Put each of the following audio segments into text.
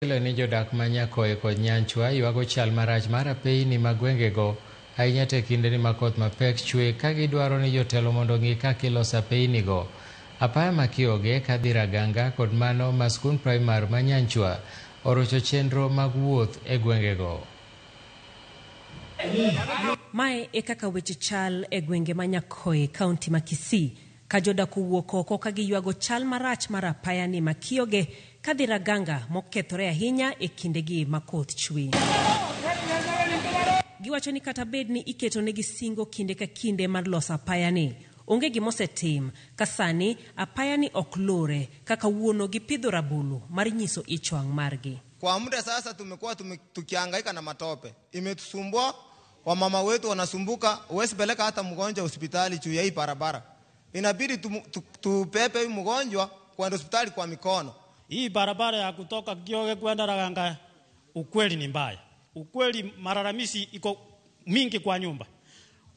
Ni jodak ma Nyakoe kod Nyanchwa ywago chal marach mar apeyni mag gwengego ahinya to e kindeni ma koth mapek chwe ka gidwaro ni jotelo mondo ong'i kaka iloso apeynigo. Apaya ma Kioge kadhi Raganga kod mano ma skund primar ma Nyanchwa orocho chenro mag wuoth e gwengego. Mae e kaka weche chal e gwenge ma Nyakoe, kaunti ma Kisii, ka jodak owuok oko ka giywago chal marach mar apayani ma Kioge kadhi Raganga mokethore ahinya e kindegi ma koth chwe. Giwacho ni kata bed ni iketo negi singo kinde ka kinde mar loso apayani, onge gimosetim ka sani apayani ok lore ka kawuono gipidho rabolo mar nyiso ich wang' margi. Kwa muda sasa tumekuwa tukihangaika na matope, imetusumbua, wamama wetu wanasumbuka, huwezi peleka hata mgonjwa hospitali juu ya hii barabara. Inabidi tupepe mgonjwa kwenda hospitali kwa mikono. Hii barabara ya kutoka Kioge kwenda Raganga ukweli ni mbaya. Ukweli malalamishi iko mingi kwa nyumba.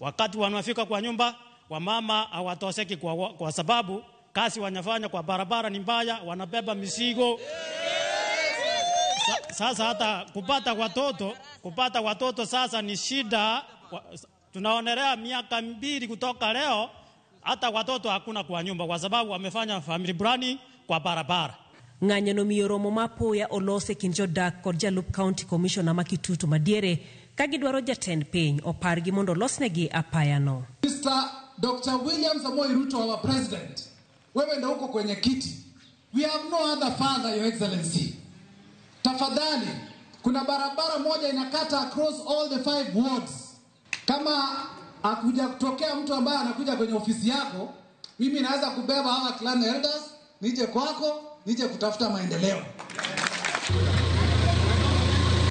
Wakati wanafika kwa nyumba, wamama hawatoseki kwa sababu kazi wanafanya kwa barabara ni mbaya, wanabeba mizigo. Sasa hata kupata watoto sasa ni shida. Tunaonelea miaka 2 kutoka leo hata watoto hakuna kwa nyumba kwa sababu wamefanya family planning kwa barabara. Ng'anyo no miyo romo ma apoya olos e kind jodak kod jalup county commissioner ma Kitutu madiere ka gidwaro jatend piny opargi mondo olosnegi apayano. Mr. Dr. William Samoei Ruto, our president, wewe ndio uko kwenye kiti. We have no other father, Your Excellency. Tafadhali, kuna barabara moja inakata across all the 5 wards. Kama akuja kutokea mtu ambaye anakuja kwenye ofisi yako, mimi naweza kubeba hawa clan elders, nije kwako, nije kutafuta maendeleo.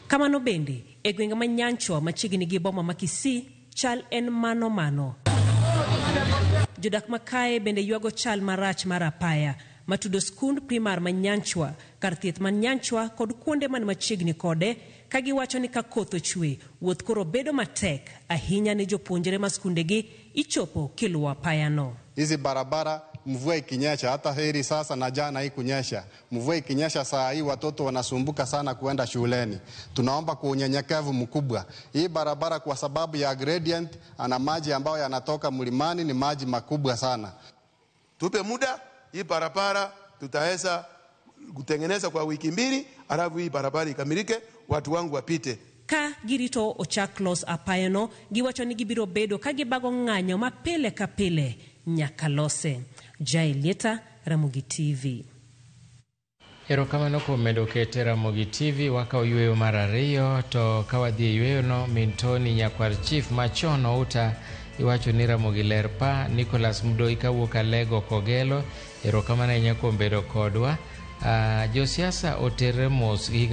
Kamano bende, e gwenge ma Nyanchwa machiegni gi boma ma Kisii, chal en mano mano. Jodak ma kae bende ywago chal marach mar apaya matudo skund primar ma Nyanchwa, kar thieth ma Nyanchwa kod kuonde man machiegni kode, ka giwacho ni ka koth ochwe, wuoth koro bedo matek ahinya ne jopuonjre ma skundegi ichopo kiluwo apayano. Hizi barabara mvua ikinyesha, hata heri sasa na jana hii kunyesha. Mvua ikinyesha saa hii watoto wanasumbuka sana kuenda shuleni. Tunaomba kwa unyenyekevu mkubwa. Hii barabara kwa sababu ya gradient ana maji ambayo yanatoka mlimani ni maji makubwa sana. Tupe muda, hii barabara tutaweza kutengeneza kwa wiki 2, alafu hii barabara ikamilike, watu wangu wapite. Ka girito ochak los apayano, giwacho ni gibiro bedo ka gibago ng'anyo ma pile ka pile nyaka lose. Jailieta, Ramogi TV. Erokamano kuom medo kete Ramogi TV. Wakawo yweyo mar 2 to ka wadhi e yweyono, min Tony nyakwar chief machon Outa iwacho ni Ramogi ler pa. Nicholas Mdoi kawuok Alego Kogelo, erokamano ahinya kuom bedo kodwa. Josiasa oterre mos higa